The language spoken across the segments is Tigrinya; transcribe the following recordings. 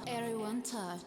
Everyone touch.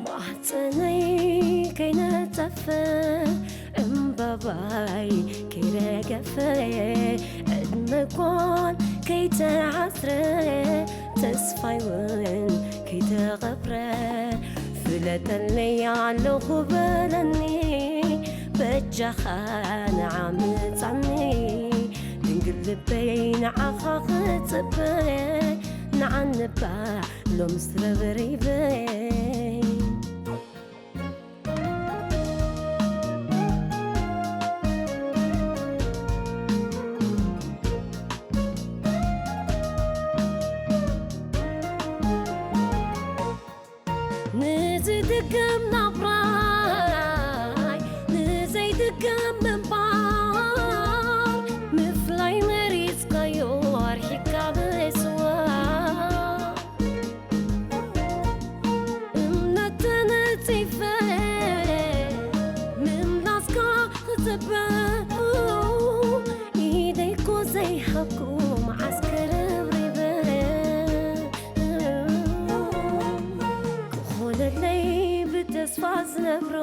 ማህፀነይ ከይነፀፈ እምባባይ ከይረገፈ ዕድመ ጓል ከይተዓስረ ተስፋይ እውን ከይተቐብረ ፍለጠለይ ኣለኹ በለኒ በጃኻ ንዓ ምጻኒ ድንግል ልበይ ንዓኻ ክጽበ ንዓንባ ሎምስ ረብሪበይ ንዝድገም ናብራይ ንዘይድገም ምንባር ምፍላይ መሪፅካዮ ኣርሒካ ብስዋ እምነት ተነፂፈ ምምላስካ ክፅበ ኢደይኮ ዘይሃብኩ መዓስ ክርብሪበ ክኾነለይ ብተስፋ ዝነብሮ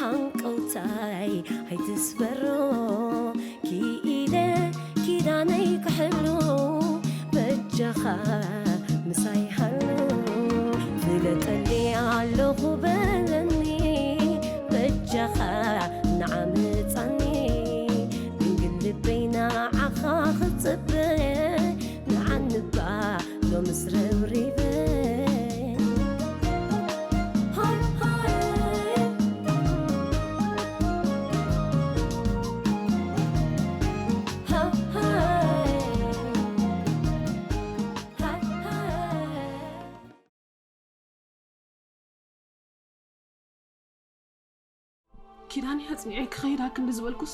ሃንቀውታይ ኣይትስበሮ ክኢለ ኪዳነይ ክሕሉ በጃኻ ምሳይ ሃሉ ፍለጠኒ ኣለኹ በለኒ በጃኻ ንዓምፃኒ ድንግል ልበይ ንዓኻ ክፅበ ንዓንባ ሎምስ ረብሪበ ሃይ ሃይ ሃይ ሃይ ሃይ ሃይ ኪዳነይ ኣጽኒዐ ክኸይድ ሃክንዲ ዝበልኩስ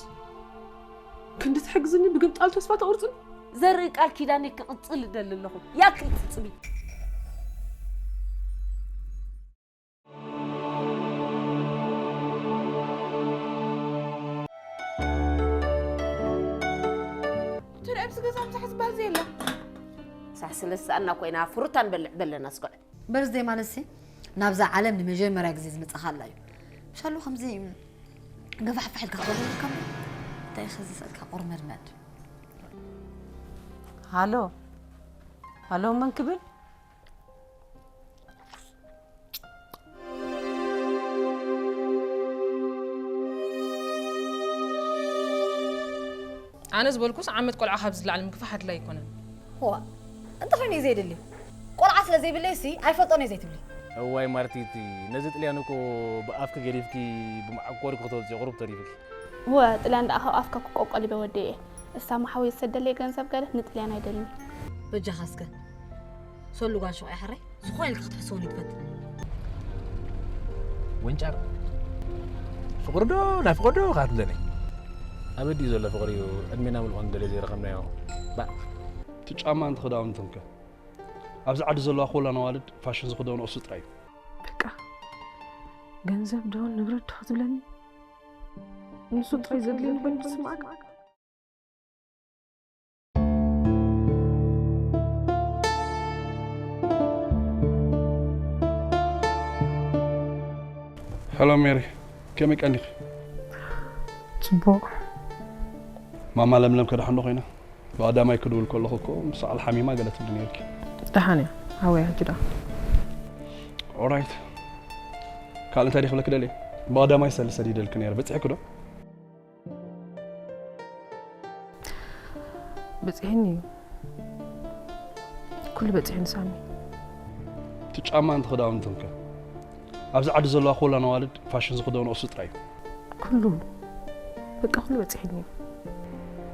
ክንዲ ትሕግዝኒ ብግምጣል ተስፋ ተቑርጽኒ። ዘርኢ ቃል ኪዳነይ ክቕጽል እደሊ ኣለኹ። ያክል ጽጽቢ። ትርኤ ምስ ገዛ ምሳሕ ዝበሃል ዘየለ ሳሕ ስለ ዝሰኣና ኮይና ፍሩታ ንበልዕ በለና ስጉዕ። በርዝደይ ማለት ሲ ናብዛ ዓለም ንመጀመርያ ግዜ ዝመጻኻላ እዩ። ምሻሉ ከምዚ ገፋሕፋሕ ኢልካ ክገብረልካ እንታይ ኢኺ ዝስእልካ ቁርመድመድ። ሃሎ ሃሎ መን ክብል? ኣነ ዝበልኩስ ዓመት ቆልዓ ካብ ዝለዓል ምግፋሕ ኣድላይ ኣይኮነን። እዋ እንተኾይኑ እዩ ዘየድሊ። ቆልዓ ስለ ዘይብለይሲ ኣይፈልጦን እየ ዘይትብሊ። እዋይ ማርቲቲ ነዚ ጥልያን እኮ ብኣፍኪ ገዲፍኪ ብመዓኮርኪ ክተውፅዮ ቁሩብ ተሪፉኪ። እወ ጥልያን ደኣ ካብ ኣፍካ ክቆልቆል ይበ ወደየ። እሳማ ሓወይ ዝሰደለይ ገንዘብ ገለ ንጥልያን ኣይደልን። በጃኻ እስከ ሶሉ ጓል ሹቕ እያ ሕራይ ዝኾነ ኢልካ ክትሕስወኒ ትፈትን። ወንጫር ፍቕሪ ዶ ናይ ፍቕሪ ዶ ካትለኒ ኣበይ ድዩ ዘሎ ፍቕሪ እዩ ዕድሜና ምልኦ ንደልዮ ዘይረኸብናዮ ባእ። እቲ ጫማን እቲ ክዳውንትን ከ? ኣብዚ ዓዲ ዘለዋ ኩለን ኣዋልድ ፋሽን ዝኽደንኦ እሱ ጥራይ እዩ። በቃ ገንዘብ ዶ ንብረት ዶ ክትብለኒ ንሱ ጥራይ ዘድልየኒ ኮይኑ ዝስምዓካ። ሄሎ ሜሪ፣ ከመይ ቀኒኺ? ጽቡቕ። ማማ ለምለም ከ ደሓን ዶ ኮይና? ብቐዳማይ ክድውል ከለኹ እኮ ምስ በዓል ሓሚማ ገለ ትብሊ ነይርኪ። ደሓን እያ ሓወይ፣ ሕጂ ደኣ። ኦራይት። ካልእ እንታይ ድየ ክብለኪ ደልየ? ብቐዳማይ ሰልዲ ሰዲደልኪ ነይረ፣ በጺሕኪ ዶ? በጺሕኒ እዩ። ኩሉ በጺሕኒ ሳሚ። እቲ ጫማን እቲ ክዳውንትን ከ? ኣብዚ ዓዲ ዘለዋ ኩለን ኣዋልድ ፋሽን ዝኽደንኦ እሱ ጥራይ እዩ። ኩሉ በቃ ኩሉ በፂሕኒ እዩ።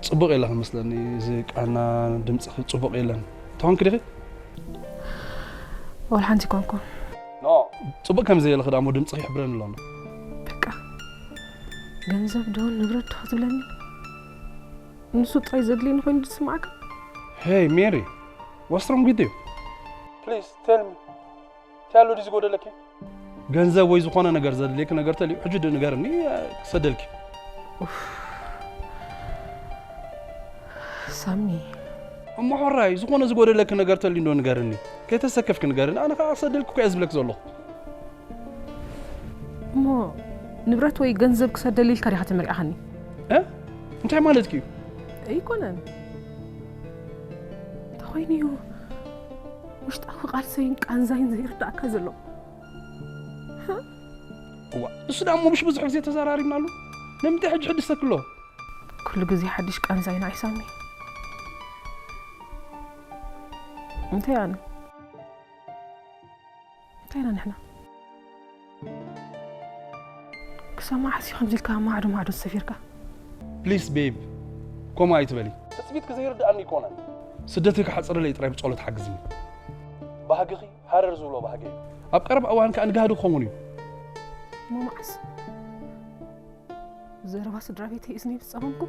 ጽቡቕ የለኽን መስለኒ፣ እዚ ቃና ድምፅኺ ጽቡቕ የለን። ትኾንኪ ዲኺ? ወላ ሓንቲ ኮንኩ። ኖ፣ ጽቡቕ ከም ዘየለኺ ዳሞ ድምፅኺ ይሕብረኒ ኣሎ። በቃ ገንዘብ ዶን ንብረት ዶ ክትብለኒ? ንሱ ጥራይ ዘድልየኒ ኮይኑ ዝስማዓካ? Hey Mary, what's wrong with you? Please tell me. እንታይ ኣሎ ድዩ ዝጎደለኪ? ገንዘብ ወይ ዝኾነ ነገር ዘድልየኪ ነገር ተልዩ ሕጂ ዶ ንገርኒ፣ ክሰደልኪ። ሳሚ፣ እሞ ሕራይ ዝኾነ ዝጎደለኪ ነገር ተልዩ እንዶ ንገርኒ። ከይተሰከፍኪ ንገርኒ፣ ኣነ ከዓ ክሰደልኪ እኮ እየ ዝብለኪ ዘለኹ። እሞ ንብረት ወይ ገንዘብ ክሰደሊ ኢልካ ዲኻ ተመሪዕኻኒ? እ? እንታይ ማለትኪ እዩ? ኣይኮነን። እንተኾይኑ እዩ ውሽጣዊ ቃልሰይን ቃንዛይን ዘይርዳእካ ዘሎ። እዋ፣ እሱ ዳሞ ምሽ ብዙሕ ግዜ ተዘራሪብናሉ። ንምንታይ ሕጂ ሕድሰኪ ኣሎ? ኩሉ ግዜ ሓድሽ ቃንዛ ኢና ኣይሳሚ። እንታይ ኣነ? እንታይ ኢና ንሕና? ክሳብ መዓስ እዩ ከምዚ ኢልካ ማዕዶ ማዕዶ ዝሰፊርካ? Please babe, ከምኡ ኣይትበሊ። ትጽቢትኪ ዘይርድኣኒ ኣይኮነን። ስደተይ ክሓጽረለይ ጥራይ ብጸሎት ሓግዝኒ። ባህግኺ ሃረር ዝብሎ ባህጊ እዩ። ኣብ ቀረባ እዋን ከኣ ንጋህዲ ክኸውን እዩ። እሞ መዓስ? ዘረባ ስድራ ቤተይ እዝነይ ምስ ጸመምኩ፣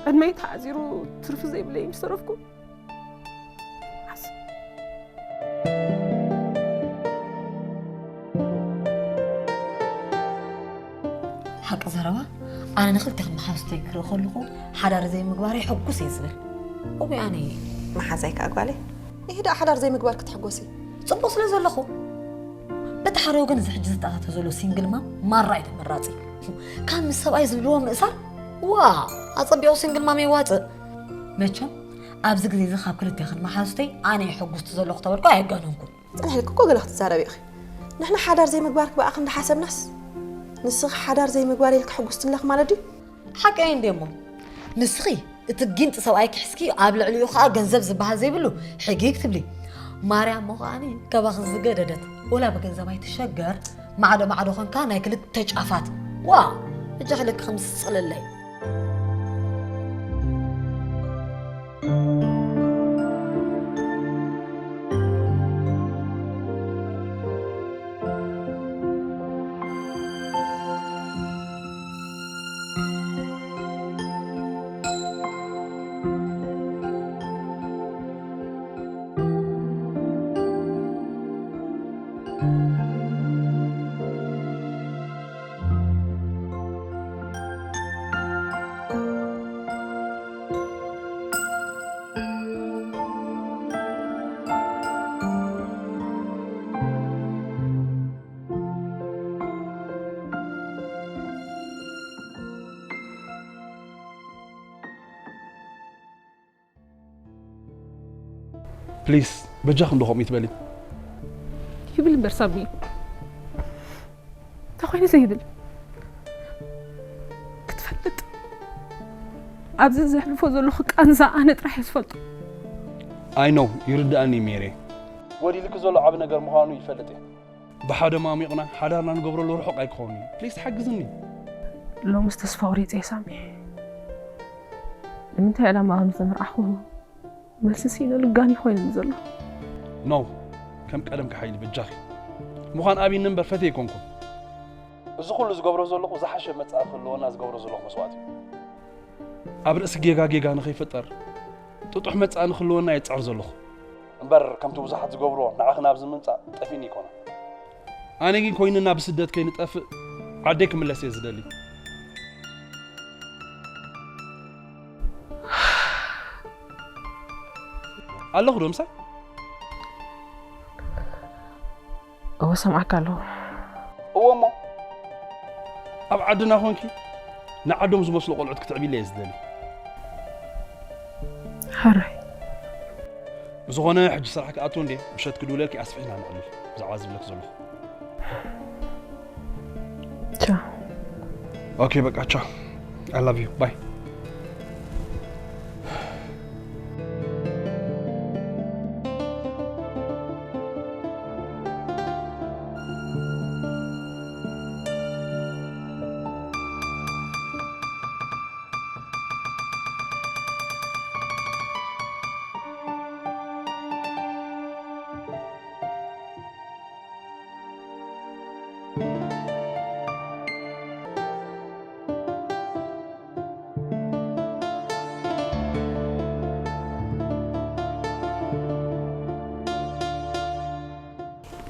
ዕድመይ ተዓዚሩ ትርፊ ዘይብለይ ምስ ተረፍኩ፣ ዓስ። ሓቂ ዘረባ፣ ኣነ ንኽልቴኽን መሓዙተይ ክርኢ ከለኹ ሓዳር ዘይምግባረይ ሕጉስ እየ ዝብል። እወ ኣነ መሓዛይ ከኣ ጓለይ፣ ይህ ደኣ ሓዳር ዘይምግባር ክትሕጎሲ? ጽቡቕ ስለ ዘለኹ። በቲ ሓደ ወገን እዚ ሕጂ ዝተኣታተ ዘሎ ሲንግል ማም ማራ እዩ ተመራጺ። ካብ ምስ ሰብኣይ ዝብልዎ ምእሳር፣ ዋ፣ ኣጸቢቑ ሲንግል ማም የዋጽእ። መቸም ኣብዚ ግዜ እዚ ካብ ክልቴኽን መሓዙተይ ኣነ እየ ሕጉስቲ ዘለኹ ተበልኩ ኣየጋነንኩን። ጸኒሕልኪ እኮ ገለ ክትዛረቢ ኢኺ። ንሕና ሓዳር ዘይምግባርኪ ብኣኺ እንዳሓሰብናስ፣ ንስኺ ሓዳር ዘይምግባር ኢልኪ ሕጉስቲ ኣለኺ ማለት ድዩ? ሓቀይ እንዴ እሞ ንስኺ እቲ ጊንጢ ሰብኣይኪ ሒዝኪ ኣብ ልዕሊኡ ኸኣ ገንዘብ ዝበሃል ዘይብሉ ሕጊግ ትብሊ። ማርያም እሞ ኸኣኒ ካባኺ ዝገደደት ወላ ብገንዘብ ኣይትሸገር። ማዕዶ ማዕዶ ኾንካ ናይ ክልተ ጫፋት። ዋ እጃ ክልክ ኸምስጽልለይ። ፕሊስ በጃኺ እንዶ ከምኡ ይትበሊ። ይብል እምበር ሳሚ፣ እንታይ ኮይኑ ዘይብል ክትፈልጥ፣ ኣብዚ ዘሕልፎ ዘለኹ ቃንዛ ኣነ ጥራሕ እየ ዝፈልጦ። ኣይ ኖው፣ ይርድኣኒ ሜሬ። ጎዲልኪ ዘሎ ዓቢ ነገር ምዃኑ ይፈልጥ እየ። ብሓደ ማሚቕና ሓዳርና ንገብረሉ ርሑቕ ኣይክኸውን እዩ። ፕሊስ ሓግዝኒ። ሎምስ ተስፋ ቆሪፀ እየ ሳሚ። ንምንታይ ዕላማ ከም ዝተመርዓኹ መልሲ ስኢነ ልጋኒ ኮይነኒ ዘሎ። ኖው፣ ከም ቀደምኪ ሓይሊ በጃኺ። ምዃን ኣብይኒ እምበር ፈትየ ኣይኮንኩን። እዚ ኩሉ ዝገብሮ ዘለኹ ዝሓሸ መጻኢ ክህልወና ዝገብሮ ዘለኹ መስዋእቲ እዩ። ኣብ ርእሲ ጌጋ ጌጋ ንኸይፍጠር ጥጡሕ መጻኢ ንክህልወና እየ ዝጽዕር ዘለኹ። እምበር ከምቲ ብዙሓት ዝገብርዎ ንዓኺ ናብዚ ምምጻእ ጠፊእኒ ኣይኮነን። ኣነ ግን ኮይንና ብስደት ከይንጠፍእ ዓደይ ክምለስ እየ ዝደሊ። ኣለኹ ዶ ምሳይ? እወ ሰምዓካ ኣለኹ። እወ እሞ ኣብ ዓድና ኮንኪ ንዓዶም ዝመስሉ ቆልዑት ክትዕብይለይ እየ ዝደሊ። ሕራይ። ብዝኾነ ሕጂ ስራሕ ክኣቱ እንዴ ምሸት ክድውለልኪ ኣስፊሕና ነዕልል ብዛዕባ ዝብለክ ዘለኹ። ቻው። ኦኬ በቃ ቻው። I love you. Bye.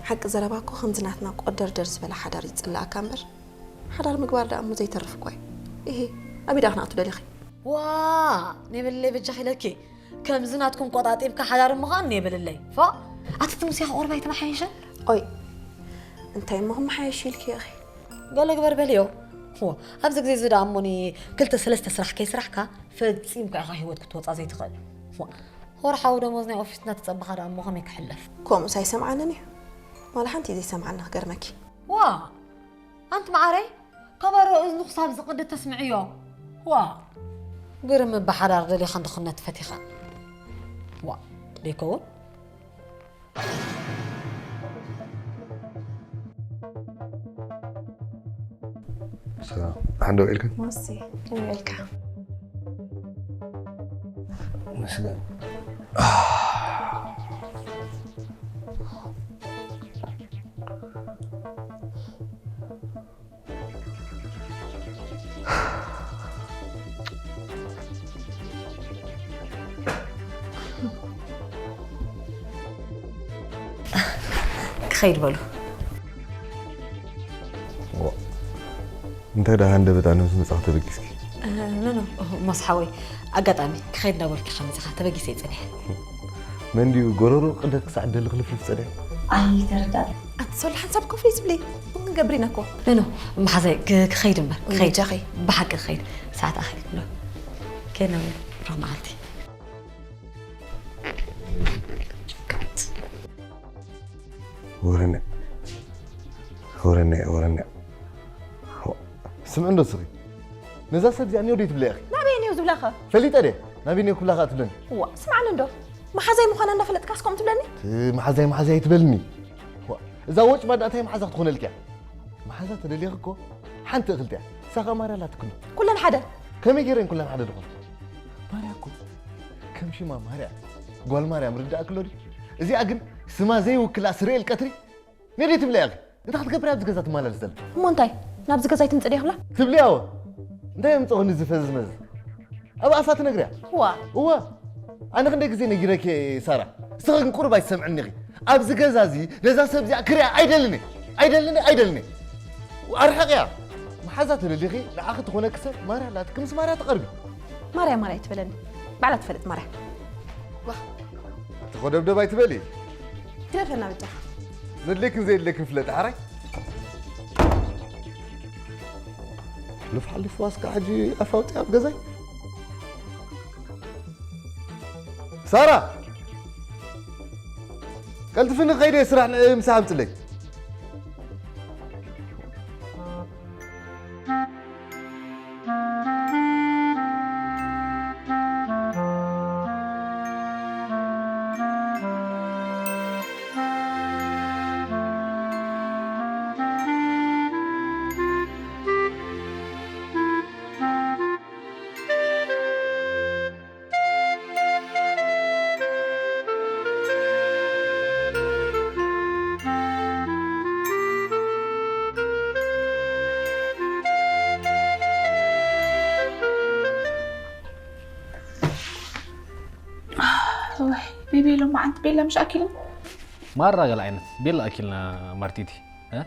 ሓቂ ዘረባ እኮ ከምዚ ናትና ቆደርደር ዝበለ ሓዳር ይጽላኣካ እምበር፣ ሓዳር ምግባር ደኣ እሞ ዘይተርፍ እኮ እዩ። እሂ፣ ኣበይ ደኣ ክነኣቱ ደሊኺ? ዋ፣ ኔብለይ በጃኺ ኢለኪ። ከምዚ ናትኩም ቆጣጢብካ ሓዳር ምዃን ኔብለይ። ፎ፣ ኣቲ እቲ ሙስያ ቁርብ ኣይተመሓየሸን? ኦይ፣ እንታይ እሞ ክመሓየሽ ኢልኪ ኢኺ? ገለ ግበር በልዮ። ዋ፣ ኣብዚ ግዜ እዚ ደኣ እሞኒ ክልተ ሰለስተ ስራሕ ከይስራሕካ ፈጺምካ ኢኻ ህይወት ክትወጻ ዘይትኽእል። ዋ፣ ወርሓዊ ደሞዝ ናይ ኦፊስ እናተጸበኻ ደኣ እሞ ከመይ ክሕለፍ? ከምኡስ ኣይሰምዓንን እዩ። ዋላ ሓንቲ እዩ ዘይሰምዓኒ ክገርመኪ። ዋ፣ ኣንቲ መዓረይ፣ ከበሮ እዝኑ ክሳብ ዝቕድድ ተስምዕዮ። ዋ፣ ግርም እባ ሓዳር ደሊኻን ድኽነት ፈቲኻን። ዋ፣ ደይከውን? ሰላም፣ ሓንዶ ኢልክን? ሞሲ፣ ከመይ ኢልካ? መስገን። ክኸይድ በሉ። እንታይ ደኣ ሃንደበት ኣነ ምስ መጻኹ ተበጊስኪ? ኖ ኖ፣ ሞስ ሓወይ፣ ኣጋጣሚ ክኸይድ እንዳበልኪ ከመይ ኢኻ ተበጊሰ ይጸኒሐ። መን ድዩ ጎረሮ ቅደት ክሳዕ ደሊ ክልፍልፍ ጸኒሐ? ኣይተረዳእን። ኣቲ ሶል ሓንሳብ ኮፍ ኢልኪ ትብሊ? ክንገብር ኢና እኮ። ኖ ኖ፣ መሓዛይ ክ- ክኸይድ እምበር፣ ክኸይድ። በጃኺ። ብሓቂ ክኸይድ። ሰዓት ኣኺሉ ኣሎ። ከይድና ሮብ መዓልቲ። ወረነ ወረነ ወረነ። ስምዒ እንዶ ስኺ፣ ነዛ ሰብ እዚኣ እኒኦ ዶ ትብለያ ኢኺ? ናበይ እኒኦ ዝብላኸ? ፈሊጠ ድየ ናበይ እኒኦ ክብላኻ ትብለኒ? ዋ፣ ስምዓኒ እንዶ። መሓዛይ ምዃና እንዳፈለጥካስ ከምኡ ትብለኒ? እቲ መሓዛይ መሓዛይ ኣይትበልኒ። ዋ፣ እዛ ወጭ ማዳ እንታይ መሓዛ ክትኾነልኪ እያ? መሓዛ ተደሊኺ እኮ ሓንቲ እኽልቲ እያ። ንሳ ኸኣ ማርያ ኣላትክን። ኩለን ሓደ። ከመይ ገይረን ኩለን ሓደ ዝኾና? ማርያ እኮ ከም ሽማ ማርያ፣ ጓል ማርያም ርዳእኪ ኣሎ ድዩ? እዚኣ ግን ስማ ዘይውክላ ስርኤል ቀትሪ ነደይ ትብለያ ኢኺ። እንታይ ክትገብር እያ ኣብዚ ገዛ ትመላለስ ዘላ? እሞ እንታይ? ናብዚ ገዛ ኣይትምጽእ ድያ ክብላ? ትብልያ እወ። እንታይ የምጽእኽኒ እዚ ፈዝመዝ? ኣብ ኣፋ ትነግርያ። ዋ። እወ። ኣነ ክንደይ ግዜ ነጊረኪ እየ ሳራ። እስኺ ግን ቁሩብ ኣይትሰምዕኒ ኢኺ። ኣብዚ ገዛ እዚ ነዛ ሰብ እዚኣ ክሪኣ ኣይደልን እየ። ኣይደልን እየ፣ ኣይደልን እየ። ኣርሕቕያ። መሓዛ ተደሊኺ ንዓኺ ትኾነኪ ሰብ ማርያ ኣላትኪ፣ ምስ ማርያ ተቐርቢ። ማርያ ማርያ ኣይትበለኒ። ባዕላ ትፈልጥ ማርያ። ዋ። ተኾደብደብ ኣይትበሊ። ግደፈና በጃኻ። ዘድልየክን ዘየድልየክን ፍለጢ ሓራይ። ሕሉፍ ሓሊፍዋ እስከ ሕጂ ኣፋውጢ ኣብ ገዛይ። ሳራ! ቀልጥፍኒ ክኸይደ እየ ስራሕ ንዒ ምሳሕ ኣምፅለይ። ወይ ቤቢ፣ ሎማዓንቲ ቤላ ምሽ ኣኪልና? ማራ ገለ ዓይነት ቤላ ኣኪልና ማርቲቲ። እ?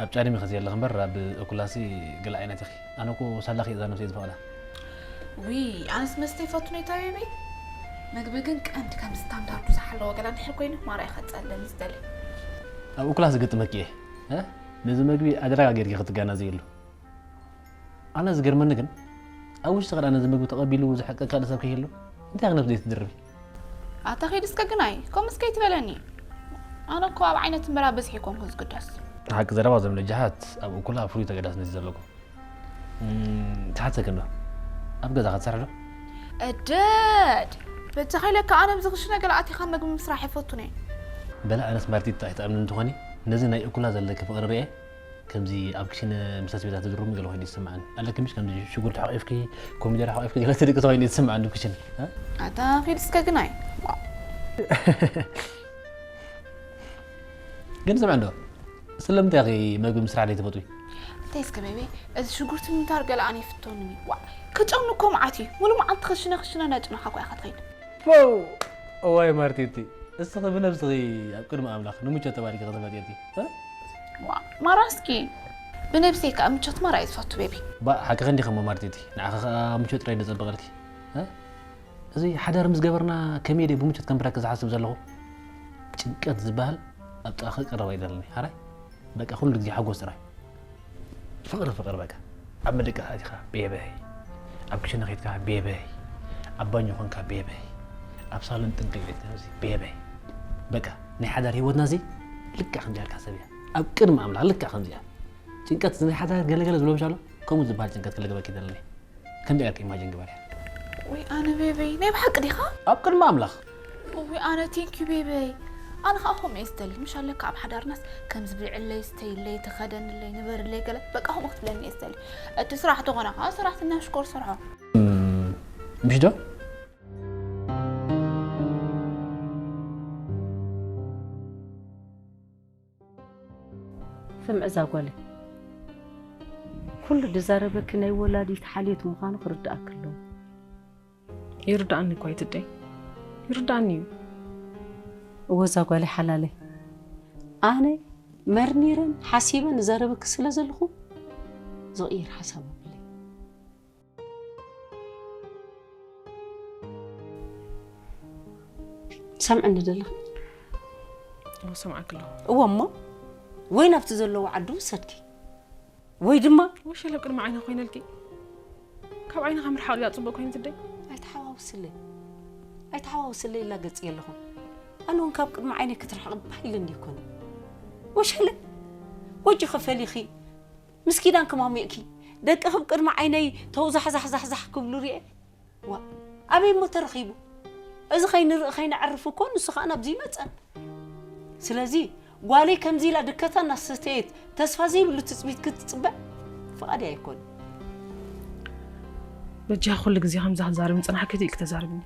ኣብ ጫድሚ ከዚ ኣለኽ እምበር ኣብ እኩላሲ ገለ ዓይነት ኢኺ። ኣነ እኮ ሳላኺ እዛ ነብሰይ ዝፈቕዳ። ውይ ኣነስ መስተ ይፈቱ ነታ ቤቢ። ምግቢ ግን ቀንዲ ከም ስታንዳርዱ ዝሓለወ ገላ እንድሕር ኮይኑ ማራ ኢኻ ትጸልለኒ ዝደሊ። ኣብ እኩላሲ ዝግጥመኪ እየ። እ? ነዚ መግቢ ኣደራጋ ጌርኪ ክትጋናዘየሉ። ኣነ ዝገርመኒ ግን ኣብ ውሽጢ ከዳ ነዚ ምግቢ ተቐቢሉ ዝሕቀ ካልእ ሰብ ከይህሉ እንታይ ክነብስ ዘይትድርቢ? ኣታ ኺድ እስከ ግናይ ከምኡስ ከይትበለኒ። ኣነ እኮ ኣብ ዓይነት እምበራ በዝሒ ይኮንኩ ዝግደስ። ሓቂ ዘረባ ዞም ልጃሃት ኣብ እኩላ ፍሉይ ተገዳስነት እዩ ዘለኩም። እም፣ ትሓተክን ዶ ኣብ ገዛ ክትሰርሕ ዶ? እደድ በጃ ኸይለካ ኣነ ኣብዚ ክሽነ ገለ ኣቲኻ መግቢ ምስራሕ ይፈቱን እየ። በላ ኣነስ ማርቲት ኣይትኣምንን ትኾኒ ነዚ ናይ እኩላ ዘለኪ ፍቕሪ ርኤ ከምዚ ኣብ ክሽነ ምስ ኣስቤዛ ትድርሚ ገለ ኮይኑ ይስምዓኒ ኣለኪ ምሽ ከምዚ ሽጉርቲ ሓቂፍኪ ኮሚደረ ሓቂፍኪ ገለ ትድቅሲ ኮይኑ ይስምዓኒ ኣብ ክሽነ እ? ኣታ ኺድ እስከ ግናይ ግን ስምዕ እንዶ ስለምንታይ ኢኺ መግቢ ምስራሕ ዘይትፈትዊ እንታይ እስከ ቤቢ እዚ ሽጉርቲ ምምታር ገለ ኣነ ይፍተውኒ ዋ ክጨኑ እኮ መዓት እዩ ሙሉ መዓልቲ ክሽነ ክሽነ ናጭነኻ እኮ ኢኻ ትኸይድ ፖው እዋይ ማርቲቲ እስኺ ብነብስኺ ኣብ ቅድሚ ኣምላኽ ንምቾት ተባሂልኪ ከተፋጢርኪ፣ እ? ዋ፣ ማራ እስኪ ብነብሰይ ከኣ ምቾት ማራ እየ ዝፈቱ ቤቢ። ባእ፣ ሓቅኺ እንዲኺ እሞ ማርቲቲ፣ ንዓኺ ከኣ ምቾት ጥራይ እንዶ ጸበቐልኪ፣ እ? እዚ ሓዳር ምስ ገበርና ከመይ ድየ ብምቾት ከምብረኪ ዝሓስብ ዘለኹ? ጭንቀት ዝበሃል ኣብ ጥቓኺ ክቕረብ ኣይደልን እየ። ሓራይ? በቃ ኩሉ ግዜ ሓጎስ ጥራይ። ፍቕሪ ፍቕሪ በቃ። ኣብ መደቀሲ ኣቲኻ ቤበይ፣ ኣብ ክሽነ ኸይድካ ቤበይ፣ ኣብ ባኞ ኾንካ ቤበይ፣ ኣብ ሳሎን ጥንቅቕ ኢልካ እዚ ቤበይ። በቃ ናይ ሓዳር ህይወትና እዚ ልክዕ ከምዚኣ ኢልካ ሰብ እያ። ኣብ ቅድሚ ኣምላኽ ልክዕ ከምዚኣ። ጭንቀት ናይ ሓዳር ገለገለ ዝብሎ ምሻሎ ከምኡ ዝበሃል ጭንቀት ክልገበኪ ደለኒ። ከምዚ ጌርካ ኢማጂን ግበርያ። ወይ ኣነ ቤበይ ናይ ብሓቂ ዲኻ? ኣብ ቅድሚ ኣምላኽ። ወይ ኣነ ቴንኪዩ ቤበይ። ኣነ ከዓ ከምኡ እየ ዝደሊ። ምሽ ኣለካ ኣብ ሓዳርናስ ከም ዝብልዕለይ፣ ዝተይለይ፣ ተኸደንለይ፣ ንበርለይ ገለ በቃ ከምኡ ክትብለኒ እየ ዝደሊ። እቲ ስራሕ ተኾነ ከዓ ሰራሕትና ሽኮር ሰርሖ። ምሽ ዶ? ስምዒ እዛ ጓለይ፣ ኩሉ ድዛረበኪ ናይ ወላዲት ሓልዮት ምዃኑ ክርድኣኪ ኣለዎ። ይርዳእኒ እኳ ኣይትደይ፣ ይርዳእኒ እዩ። እወ እዛ ጓለይ ሓላለይ፣ ኣነ መርሚረን ሓሲበን እዛረበኪ ስለ ዘለኹ ዝቕይር ሓሳብ ኣብለይ። ሰምዕኒ ደለኺ? እወ ሰምዓኪ ኣለኹ። እወ እሞ ወይ ናብቲ ዘለዎ ዓዲ ውሰድኪ ወይ ድማ ወሸለ ኣብ ቅድሚ ዓይነ ኮይነልኪ ካብ ዓይንኻ ምርሓቕ ድኣ ጽቡቕ ኮይኑ ትደይ? ኣይተሓዋውስለይ ኣይተሓዋውስለይ ኢላ ገጽ የለኹም። ኣነ እውን ካብ ቅድሚ ዓይነይ ክትርሕቕ ባህ ኢለኒ ይኮነ። ወሸለ ወጂ ኸፈሊኺ ምስ ኪዳን ክማሚእኪ ደቂ ክብ ቅድሚ ዓይነይ ተውዛሕዛሕዛሕዛሕ ክብሉ ርኤ። ዋ ኣበይ እሞ ተረኺቡ? እዚ ከይንርኢ ከይንዕርፍ እኮ ንሱ ከዓ ናብዚ ይመፀን። ስለዚ ጓለይ ከምዚ ኢላ ድከታ እናሰተየት ተስፋ ዘይብሉ ትፅቢት ክትፅበ ፍቓድ ኣይኮን። በጃ ኩሉ ግዜ ከምዛ ክትዛረብ ምፅናሕኪ ኢልኪ ተዛርብኒ።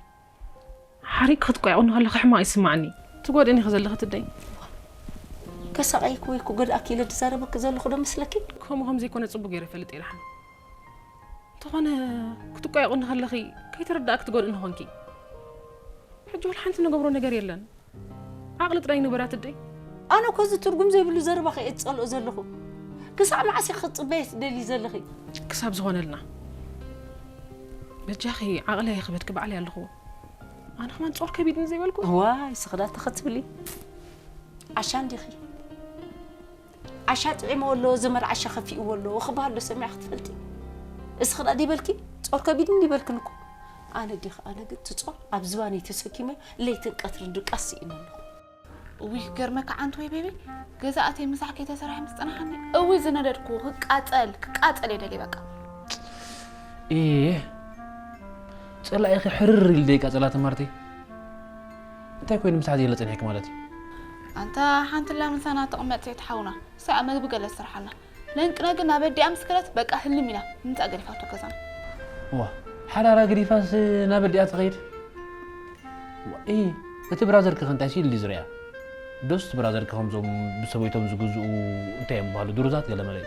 ሓሪቅ ክትቆያቑኒ ከለኺ ሕማቕ ይስማዕኒ። ትጎድእኒ ኢኺ ዘለኺ ትደይ። ከሳቐይክ ወይ ክጎድኣክ ኢለ ድዛረበክ ዘለኹ ዶ መስለኪ? ከምኡ ከም ዘይኮነ ጽቡቅ ገይረ ፈልጥ ኢልሓን። እንተኾነ ክትቆያቑኒ ከለኺ ከይተረዳእክ ትጎድእኒ ኾንኪ። ሕጂ ወላ ሓንቲ ንገብሮ ነገር የለን። ዓቕሊ ጥራይ ንበራ ትደይ። ኣነ እኮ እዚ ትርጉም ዘይብሉ ዘረባኺ እየ ዝጸልኦ ዘለኹ። ክሳዕ መዓስ ኢኺ ክትጽበየ ትደልዪ ዘለኺ? ክሳብ ዝኾነልና። በጃኺ ዓቕለይ ኣይኽበድኪ ባዕለይ ኣለኹ። ኣነ ከማን ጾር ከቢድኒ ዘይበልኩ። ዋይ ስኽዳ ተኸትብሊ። ዓሻ እንዲኺ። ዓሻ ጥዒሞ ኣሎ፣ ዘመድ ዓሻ ከፊእዎ ኣሎ ክበሃል ዶ ሰሚዕኺ ትፈልጢ? እስኺ ደኣ ዲበልኪ? ጾር ከቢድኒ ዲበልክን እኮ። ኣነ ዲኺ ኣነ ግን ትጾር ኣብ ዝባነይ ተሰኪመ ለይትን ቀትርን ድቃስ ስኢነ ኣለኹ። እውይ ክገርመካ ዓንቱ ወይ ቤቢ ገዛ ኣተይ ምሳሕ ከይተሰርሐ ምስ ጸናሓኒ እውይ ዝነደድኩ ክቃጸል ክቃጸል እየ ደልየ በቃ። ኢህ ጸላኢኺ ሕርር ኢሉ ደይቃጸላ ትማርተይ። እንታይ ኮይኑ ምሳሕ ዘየለ ጸኒሕኪ ማለት እዩ? ኣንታ ሓንቲ ላ ምሳና ተቐመጥ ዘይትሓውና ሰኣ መግቢ ገለ ዝሰርሓልና ለንቅነ ግን ናብ ኣዲኣ ምስ ከደት በቃ ህልም ኢላ ምምፃእ ገዲፋቶ ገዛና። ዋ ሓዳራ ገዲፋስ ናብ ኣዲኣ ትኸይድ? ዋ፣ ኢ፣ እቲ ብራዘርኪ ከ እንታይ ሲል ድዩ ዝሪኣ? ዶስ እቲ ብራዘርኪ ከምዞም ብሰበይቶም ዝግዝኡ እንታይ እዮም ዝበሃሉ ድሩዛት ገለ መለ እዩ?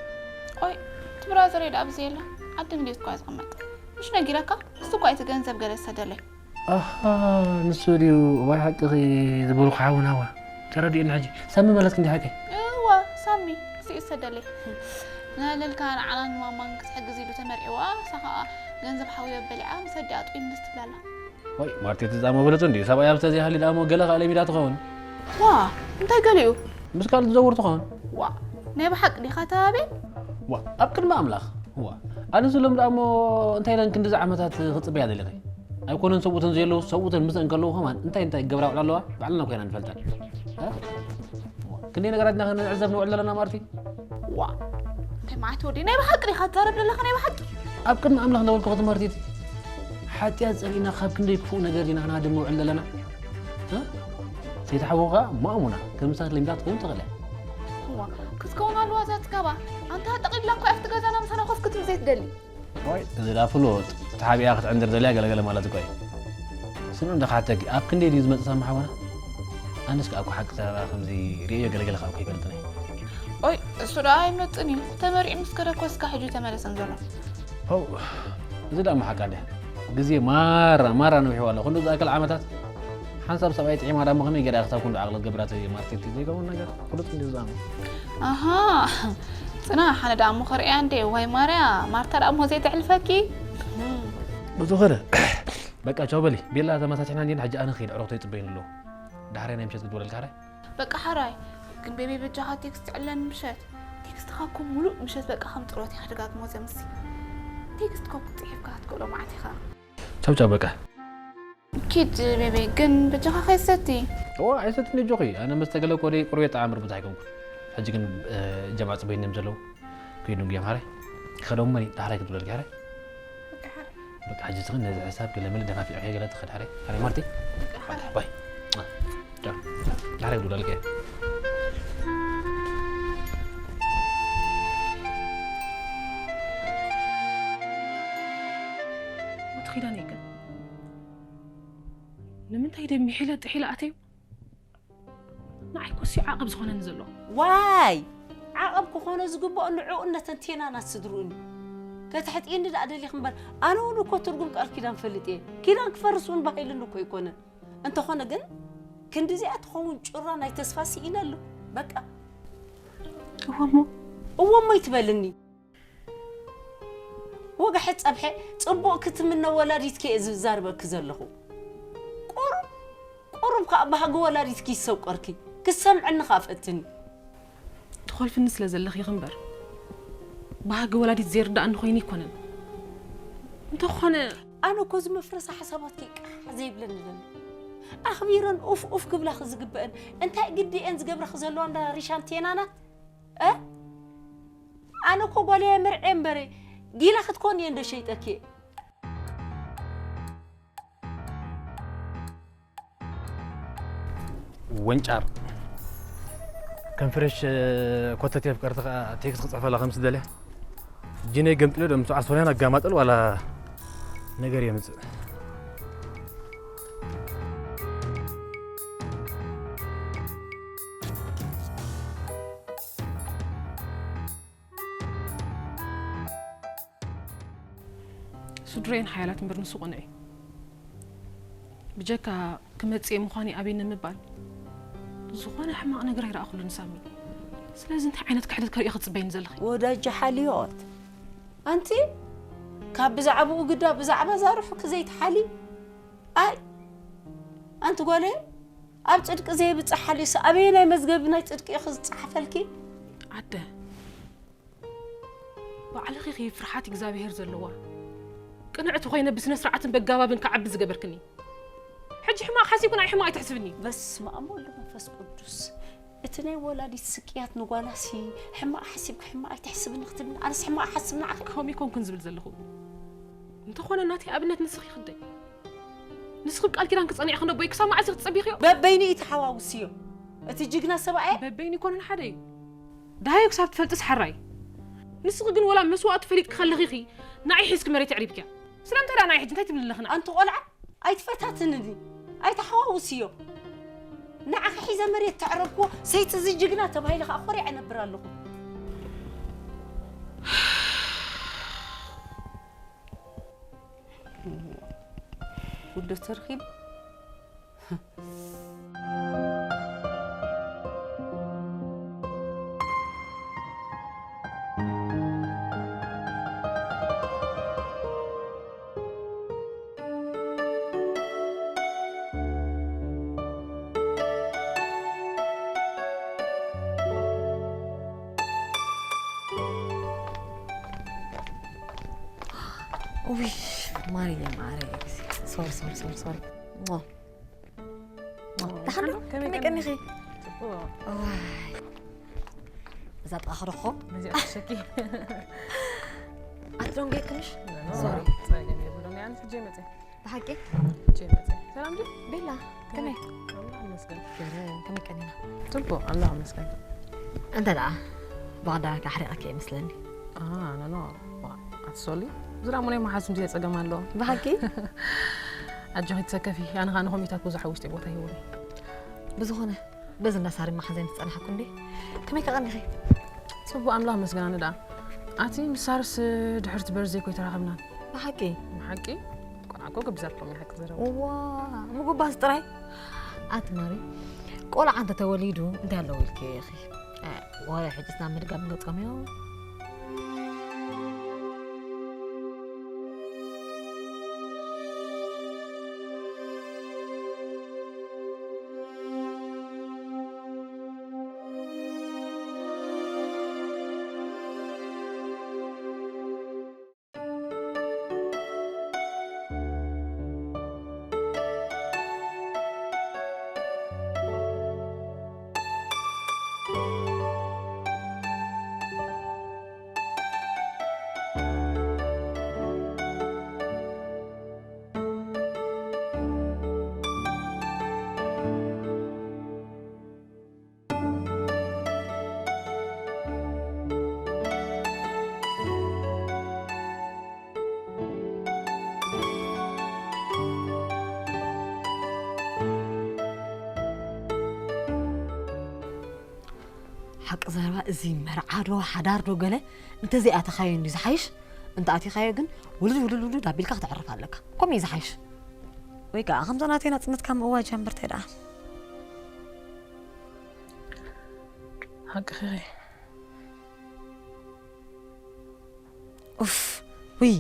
ቆይ እቲ ብራዘረይ ደኣ ብዘይ የላ ዓዲ እንግሊዝ እኳ እዩ ዝቕመጥ። ምሽ ነጊረካ ንሱ እኳ እቲ ገንዘብ ገለ ዝሰደለይ። ኣሃ ንሱ ድዩ እዋይ ሓቅኺ ዝበልኩ ሓውና እዋ ተረዲኡኒ ሕጂ ሳሚ ማለት ክንዲ ሓቂ እዋ ሳሚ ንሱ እዩ ዝሰደለይ ንለልካ ንዓናን ንማማን ክትሕግዝ ኢሉ ተመርዒዋ እሳ ከዓ ገንዘብ ሓውዮ በሊዓ ምስ ኣዲኣ ጥኢም ምስ ትብላላ ወይ ማርቲ ትዛሞ በለጹ እንዲ ሰብኣይ ኣብ ተዘይሃሊ ዳሞ ገለ ካለ ሚዳ ትኸውን ዋ እንታይ ገሊኡ ምስ ካልእ ትዘውር ትኸውን ዋ ናይ ብሓቂ ዲኻ ተባቤ ዋ ኣብ ቅድሚ ኣምላኽ ዋ ኣነ ዝሎም ዳሞ እንታይ ኢለን ክንዲ ዓመታት ክጽበያ ደሊኺ ኣይኮነን ሰብኡተን ዘየለዉ ሰብኡተን ምስአን ከለዉ ከማን እንታይ እንታይ ክገብራ ውዕላ ኣለዋ ባዕልና ኮይና ንፈልጠን ክንደይ ነገራት ኢና ክንዕዘብ ንውዕል ዘለና ማርቲ ዋ እንታይ ማለት ወዲ ናይ ብሓቂ ዲኻ ትዛረብ ዘለኻ ናይ ብሓቂ ኣብ ቅድሚ ኣምላኽ እንዳበልኩ ክትማርቲት ሓጢኣት ጸሊእና ካብ ክንደይ ክፉእ ነገር ዲና ክናድም ንውዕል ዘለና ሰይትሓወኻ ማእሙና ከም ምሳት ለሚዳ ትኸውን ትኽእል ክትከውን ኣለዋ እዛ ትጋባ ኣንታ ጠቒልላ እኳ ኣብቲ ገዛና ምሳና ኮፍ ክትብል ዘይትደሊ ዋይ እዚ ዳ ፍሉጥ ተሓቢኣ ክትዕንድር ደልያ ገለገለ ማለት እኮ እዩ ስምዑ እንዶ ክሓተኪ ኣብ ክንደይ ድዩ ዝመፅእ ሳሚ ሓወና ኣነስ ከዓ እኮ ሓቂ ዘረባ ከምዚ ርእዮ ገለገለ ካብ ከይፈልጥኒ ኦይ እሱ ደኣ ኣይመፅን እዩ ተመሪዑ ምስ ከደ እኮ እስካ ሕጂ ተመለሰን ዘሎ ሆው እዚ ደኣ መሓቃ ድያ ግዜ ማራ ማራ ነዊሕዋ ኣሎ ክንዱ ዝኣክል ዓመታት ሓንሳብ ሰብኣይ ጥዒማ ዳሞ ከመይ ገይራ ክሳብ ክንዱ ዓቕሊ ትገብር ኣቲ ማርቲ? እቲ ዘይከውን ነገር ፍሉጥ እንዲ ዝዛሙ። ኣሃ፣ ጽና፣ ሓነ ደኣ እሞ ክርእያ እንዴ። ዋይ ማርያ፣ ማርታ ደኣ እሞ ዘይተዕልፈኪ። ብዝኾነ በቃ ቻው በሊ። ቤላ ተመሳሲሕና እንዲን ሕጂ ኣነ ክኸይድ ዕረፍቶ ይጽበይኒ ኣለዉ። ዳሕራይ ናይ ምሸት ክትበለልካ ሓራይ? በቃ ሓራይ፣ ግን ቤቢ በጃኻ ቴክስት ዕለን ምሸት። ቴክስትኻ እኮ ሙሉእ ምሸት በቃ ከም ጥሮት ኢኻ ደጋግሞ ዘምሲ። ቴክስት ኮ ክትጽሕፍካ ክትክእሎ መዓት ኢኻ። ቻው ቻው በቃ። ኪድ ቤቢ፣ ግን በጃኻ ከይሰቲ። እዋ ኣይሰትን ኣጆኺ፣ ኣነ ምስ ተገለኩ ወደይ ቁርቤት ጠዓም ርቡት ኣይኮንኩን። ሕጂ ግን እ፣ ጀማ ጽበይኒ እዮም ዘለዉ። ከይዱ እንግዮም ሓራይ። ክኸደው መን ዳሕራይ ክትብለልኪ ሓራይ? በቃ ሕጂ ትኽን ነዚ ሕሳብ ገለ መለ ደፋፊዑ ገለ ትኸድ ሓራይ። ሓራይ ማርቲ። ባይ። ዳሕራይ ክትብለልኪ እየ። እቲ ኪዳነይ ከ ንምንታይ ደሚሕ ኢለ ጥሕ ኢለ ኣተዩ? ንዓይ ኮስዩ ዓቐብ ዝኾነኒ ዘሎ። ዋይ ዓቐብ ክኾኖ ዝግብኦ ንዕኡን ነተን ቴናናት ስድርኡን እዩ። ከተሕጥየኒ ደኣ ደሊኺ እምበር ኣነ እውን እኮ ትርጉም ቃል ኪዳን ፈልጥ እየ። ኪዳን ክፈርስ እውን ባህ ኢሉኒ እኮ ኣይኮነን። እንተኾነ ግን ክንድዚኣ ትኸውን ጩራ ናይ ተስፋ ስኢነ ኣለኹ። በቃ እወ እሞ እወ እሞ ይትበልኒ። ወግሐ ጸብሐ ጽቡቕ ክትምነ ወላዲትኪ እየ ዝዛርበኪ ዘለኹ። ቁሩብ ቁሩብ ከኣ ባህጊ ወላዲትኪ ይሰቆርኪ። ክሰምዐኒ ከኣ ፈትኒ። ትኾልፍኒ ስለ ዘለኺ ኢኺ እምበር ባህጊ ወላዲት ዘይርድኣኒ ኮይኑ ኣይኮነን። እንተኾነ ኣነ እኮ እዚ መፍረሳ ሓሳባትኪ ቃሕ ዘይብለኒ ዘሎ። ኣኽቢረን ኡፍ ኡፍ ክብላኺ ዝግበአን እንታይ ግዲ እየን ዝገብራኺ ዘለዋ እንዳ ሪሻን ቴናናት? እ ኣነ እኮ ጓለይ ኣይምርዐ እምበረ ጊላ ክትኮን እየ እንዶ ሸይጠኪ እየ። ወንጫር ከም ፍሬሽ ኮተት የፍቀርቲ ከዓ ቴክስት ክፅሕፈላ ከም ስደልያ ጂነይ ገምጥሎ ዶ ምስ ዓሶንያን ኣጋማጠል ዋላ ነገር የምፅእ። ስድረይን ሓያላት እምበር ንሱ ቅኑዕ እዩ። ብጀካ ክመጽእ ምዃን ኣበይ ንምባል ዝኾነ ሕማቕ ነገር ኣይረኣኹሉን ሳሚ። ስለዚ እንታይ ዓይነት ክሕደት ከርእዮ ክትጽበይኒ ዘለኺ? ወዳጀ ሓልዮት ኣንቲ ካብ ብዛዕባኡ ግዳ ብዛዕባ ዛርሑኪ ዘይትሓሊ ኣይ ኣንቲ ጓለይ ኣብ ጽድቂ ዘየብጽሕ ሓልዮስ ኣበየናይ መዝገብ ናይ ጽድቂ እዩ ክዝጸሓፈልኪ? ኣደ ባዕልኺ ኺ ፍርሓት እግዚኣብሄር ዘለዋ ቅንዕቲ ኾይነ ብስነ ስርዓትን በጋባብን ክዓቢ ዝገበርክኒ። ሕጂ ሕማቕ ሓሲብኩ ንዓይ ሕማቕ ኣይትሕስብኒ። በስመ ኣብ ወወልድ ወመንፈስ ቅዱስ። እቲ ናይ ወላዲት ስቅያት ንጓላሲ ሕማቕ ሓሲብኪ ሕማቕ ኣይትሕስብኒ ክትብልኒ ኣነስ ሕማቕ እሓስብ ንዓኺ። ከምኡ ኣይኮንኩን ዝብል ዘለኹ። እንተኾነ ናተይ ኣብነት ንስኺ ክደይ ንስኺ ቃል ኪዳንኪ ጸኒዕኺ ነቦይ ክሳብ መዓስ ኢኺ ትጸቢኽዮ? በበይኑ እዩ ተሓዋውስዮ እቲ ጅግና ሰብኣየ። በበይኑ ኣይኮነን ሓደ እዩ። ደሃዩ ክሳብ ትፈልጥስ ሓራይ። ንስኺ ግን ወላ መስዋእቱ ፈሊጥኪ ከለኺ ኢኺ ንዓይ ሒዝኪ መሬት ኣዕሪብክያ። ስለምንታይ ደኣ ንዓይ ሕጂ እንታይ ትብሊ ኣለኺ ንዓይ? ኣንቲ ቆልዓ ኣይትፈታትንኒ ኣይተሓዋውስዮ። ንዓኺ ሒዘ መሬት ተዕረብክዎ ሰይቲ እዚ ጅግና ተባሂለ ከዓ ኮሪዐ እነብር ኣለኹ። ውዶ ተርኺቡ ውይ ማርየ ማረ ሶሪ ሶሪ ሶሪ ሶሪ ሞ ደሓን ዶ? ከመይ ቀኒኺ? እዛ ጣኽርኾ ኣትዶንጌ ትንሽ ሶሪ ብሓቂ ቤላ ከመይ ከመይ ቀኒና ጽቡቅ ኣላ መስገን እንተ ደኣ ብቐዳመይቲ ኣሕሪቐኪ ይመስለኒ ኣትሶሊ ዝላ ሙነይ መሓዝ እንድየ ጸገም ኣለዎ ብሓቂ ኣጆኺ ትሰከፊ ኣነ ኸኣ ንኾሚታት ብዙሕ ውሽጢ ቦታ ይህቡኒ ብዝኾነ በዚ እንዳሳሪ መሓዘይ ምስ ጸናሕኩ እንዴ ከመይ ከቐኒኺ ጽቡቅ ኣምላኽ መስገን ኣነ ደኣ ኣቲ ምስ ሳርስ ድሕርቲ በርዘይ ኮይ ተራኸብናን ብሓቂ ብሓቂ ቆልዓ እኮ ገቢዛትኩም እያ ሓቂ ዘረባ እዋ ምጉባዝ ጥራይ ኣቲ ማሪ፣ ቆልዓ እንተተወሊዱ እንታይ ኣለዎ ኢልክዮ ኢኺ? እ፣ ወረ ሕጅስ ናብ ምድጋም ገጾም እዮም። ሓቂ ዘረባ፣ እዚ መርዓ ዶ ሓዳር ዶ ገለ እንተዘይኣተኻዮ እንዲ ዝሓይሽ። እንተ ኣቲኻዮ ግን ውልድ ውልድ ውልድ ኣቢልካ ክተዕርፍ ኣለካ። ከምኡ እዩ ዝሓይሽ። ወይ ከዓ ከምዛ ናተይ ናፅነትካ ምእዋጅ እምበር እንታይ ደኣ። ሓቅኺ። ኡፍ። ውይ፣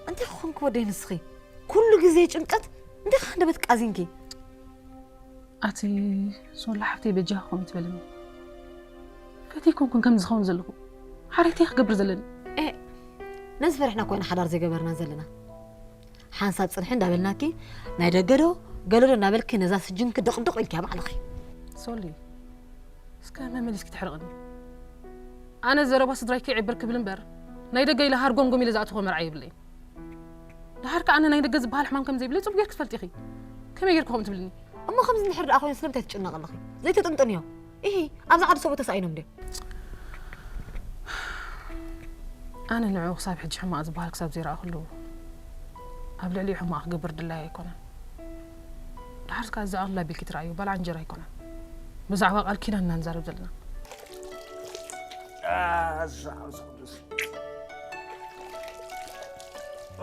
እንታይ ክኾንክ ወደይ ንስኺ? ኩሉ ግዜ ጭንቀት። እንታይ ከ ሃንደበት ቃዚንኪ? ኣቲ ሶላ ሓፍተይ፣ በጃኺ ከምኡ ትበልኒ። ፈትየ ኮንኩን ከም ዝኸውን ዘለኹ ሓረይቲ ክገብር ዘለኒ። ኤ፣ ነዚ ፈሪሕና ኮይና ሓዳር ዘይገበርና ዘለና። ሓንሳብ ጽንሒ እንዳበልናኪ፣ ናይ ደገ ዶ ገለ ዶ እናበልኪ ነዛ ስጅንኪ ድቕድቕ ኢልኪያ ባዕልኺ። ሶሊ፣ እስከ መመሊስኪ ተሕርቕኒ። ኣነ ዘረባ ስድራይ ክዕብር ክብል እምበር፣ ናይ ደገ ኢለ ሃርጎምጎም ኢለ ዝኣትኾ መርዓ የብለይን። ደሓር ከኣ ኣነ ናይ ደገ ዝበሃል ሕማም ከም ዘይብለይ ጽቡቕ ጌርኪ ትፈልጢ ኢኺ። ከመይ ጌርኪ ከምኡ ትብልኒ? እሞ ከምዚ እንድሕር ደኣ ኮይኑ ስለምንታይ ትጭነቒ ኣለኺ? ዘይትጥንጥንዮ። ኢሂ፣ ኣብዚ ዓዲ ሰብኡ ተሳኢኖም ድዮም? ኣነ ንዕኡ ክሳብ ሕጂ ሕማቕ ዝበሃል ክሳብ ዘይረኣኹሉ፣ ኣብ ልዕሊኡ ሕማቕ ክገብር ድላይ ኣይኮነን። ደሓር ከኣ እዚ ኣቕልል ኣቢልኪ ትረኣዩ፣ ባልዓ እንጀራ ኣይኮነን። ብዛዕባ ቃል ኪዳን ኢና ንዛረብ ዘለና። ኣዛ ቅዱስ።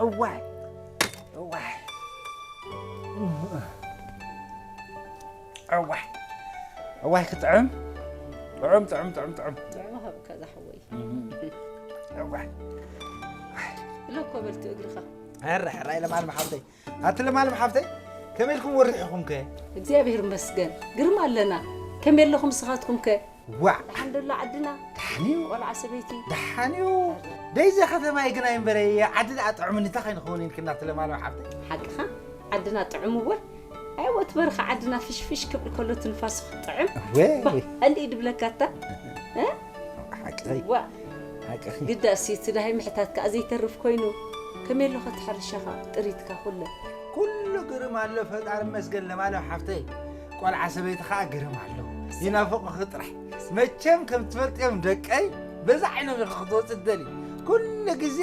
እዋይ፣ እዋይ። እዋይ፣ እዋይ፣ ክጥዕም። ጥዑም፣ ጥዑም፣ ጥዑም፣ ጥዑም። ጥዑም ሃብካ ዝሓወይ። እዋይ። እለኮ በልቲ እግርኻ። ሕራይ፣ ሕራይ ለማልም ሓፍተይ። ኣቲ ለማልም ሓፍተይ፣ ከመይ ኢልኩም ወሪሕኹም ከ? እግዚኣብሔር ይመስገን። ግርም ኣለና። ከመይ ኣለኹም ንስኻትኩም ከ? ዋዕ። ደሓን ደሎ ዓድና? ደሓን እዩ። ቆልዓ ሰበይቲ? ደሓን እዩ። ደይዘ ከተማይ ግና ይንበረ፣ ዓዲ ደኣ ጥዑምኒ፣ እንታይ ከይንኸውን ኢልክና ኣቲ ለማልም ሓፍተይ? ሓቅኻ? ዓድና ጥዑም እወ። ኣይ፣ ወት በርኻ ዓድና ፍሽፍሽ ክብል ከሎ ትንፋሱ ክጥዕም። እወ። ባ፣ ኣንዲ ድብለካ ኣታ? እ? ሓቅኺ። ዋ። ሓቅኺ። ግዳሲ እቲ ደሃይ ምሕታት ከኣ ዘይተርፍ ኮይኑ፣ ከመይ ኣሎ ከ እቲ ሕርሻኻ፣ ጥሪትካ ኩለ? ኩሉ ግርም ኣሎ፣ ፈጣሪ ይመስገን ለማለም ሓፍተይ። ቆልዓ ሰበይቲ ከኣ ግርም ኣሎ። ይናፍቑኺ ጥራሕ። መቸም ከም ትፈልጥዮም ደቀይ፣ በዛ ዓይኖም ኢኺ ክትወጽእ ትደልዪ። ኩሉ ግዜ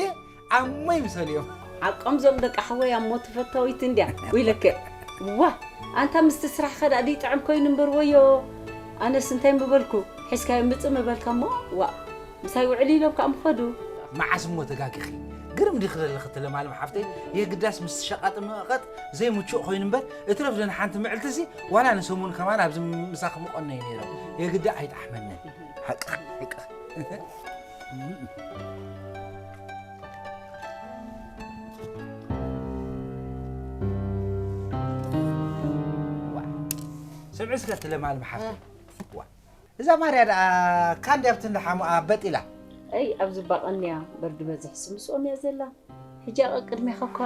ኣሞ ይምሰልዮም። ሓቆም ዞም ደቂ ሓወይ ኣሞ ተፈታዊት እንድያ። ወይለከ። ዋ፣ ኣንታ ምስቲ ስራሕ ከዳ ድይ ጥዕም ኮይኑ እምበር ወዮ። ኣነስ እንታይ ምበልኩ? ሒዝካዮ ምጽእ ምበልካ እሞ፣ ዋ፣ ምሳይ ውዕል ኢሎም ከኣ ምኸዱ። መዓስ እሞ ተጋጊኺ? ግርም ዲኺ ዘለኺ ለማለም ሓፍተይ፣ የግዳስ ምስ ሸቓጢ ምቕቓጥ ዘይምቹእ ኮይኑ እምበር፣ እትረፍ ደን ሓንቲ ምዕልትሲ ዋላ ንሰሙን ከማን ኣብዚ ምሳኺ ምቖነይ ነይረ። የግዳ ኣይጠዓመንን። ሓቅኺ፣ ሓቅኺ። ዋ። ስምዒ እስከ እቲ ለማልም ሓፍተይ። ዋ። እዛ ማርያ ደኣ ካንዲ ኣብቲ እንዳ ሓሙኣ በጥ ኢላ። ኣይ፣ ኣብዚ ባቐንያ በርዲ በዝሕ ስምስኦም እያ ዘላ። ሕጂ ኣቐቅድሜኻ እኳ